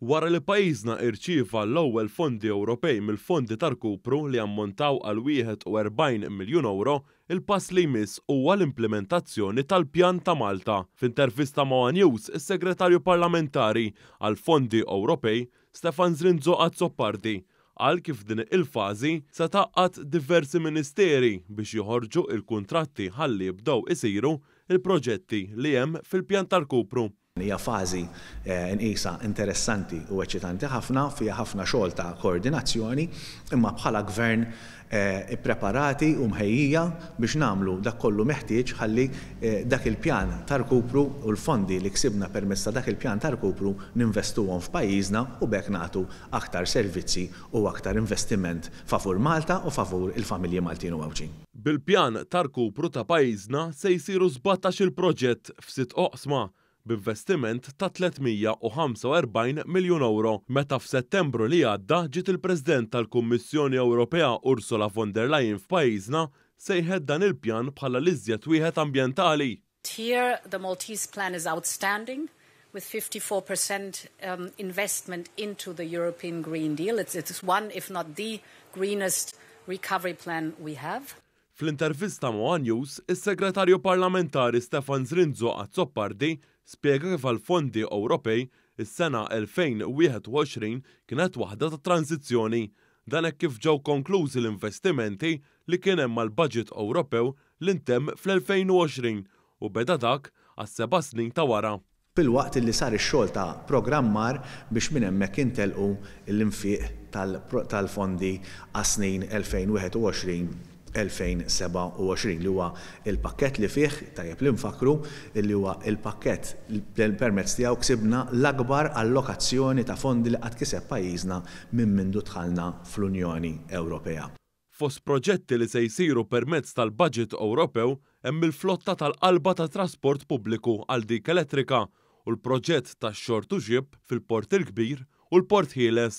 Wara li pajjiżna irċieva l-ewwel fondi Ewropej mill-fondi ta' rkupru li ammontaw għal 41 miljun ewro, il-pass li jmiss huwa l-implimentazzjoni tal-Pjan ta' Malta. F'intervista ma' one News, is-Segretarju Parlamentari għall-Fondi Ewropej, Stefan Zrinzo Azzopardi, qal kif din il-fażi se tgħaqqad diversi ministeri biex joħorġu l-kuntratti ħalli jibdew isiru l-proġetti li hemm fil-pjan ta' rkupru. Hija fażi nqisha interessanti u eċċitanti ħafna, fiha ħafna xogħol ta' koordinazzjoni, imma bħala Gvern ippreparati u mħejjija biex nagħmlu dak kollu meħtieġ ħalli dak il-pjan ta' rkupru u l-fondi li ksibna permezz ta' dak il-pjan ta' rkupru ninvestuhom f'pajjiżna u b'hekk nagħtu aktar servizzi u aktar investiment favur Malta u favur il-familji Maltin u Għawdxin. Bil-pjan ta' rkupru ta' pajjiżna se jsiru 17-il proġett f'sitt oqsma b'investiment ta' 345 miljun ewro. Meta f'Settembru li għadda ġiet il-President tal-Kummissjoni Ewropea Ursula von der Leyen f'pajjiżna, sejħet dan il-pjan bħala l-iżjed wieħed ambjentali. Here the Maltese plan is outstanding with 54% investment into the European Green Deal. It's, it's one, if not the greenest recovery plan we have. Fl-intervista ma' one News, is-Segretarju Parlamentari Stefan Zrinzo Azzopardi spjega kif għall-fondi Ewropej is-sena 2021 kienet waħda ta' tranżizzjoni. Dan hekk kif ġew konklużi l-investimenti li kien hemm mal-budget Ewropew li ntemm fl-2020 u beda dak għas-seba' snin ta' wara. Filwaqt li sar ix-xogħol ta' programmar biex minn hemmhekk intelqu l-infiq tal-fondi għas-snin 2021-2027 li huwa l-pakkett li fih, tajjeb li nfakkru, li huwa l-pakkett li permezz tiegħu ksibna l-akbar allokazzjoni ta' fondi li qatt kiseb pajjiżna minn mindu dħalna fl-Unjoni Ewropea. Fost proġetti li se jsiru permezz tal-budget Ewropew hemm il-flotta tal-qalba ta' trasport pubbliku għal dik elettrika u l-proġett tax-shore to ship fil-Port il-Kbir u l-Port Ħieles.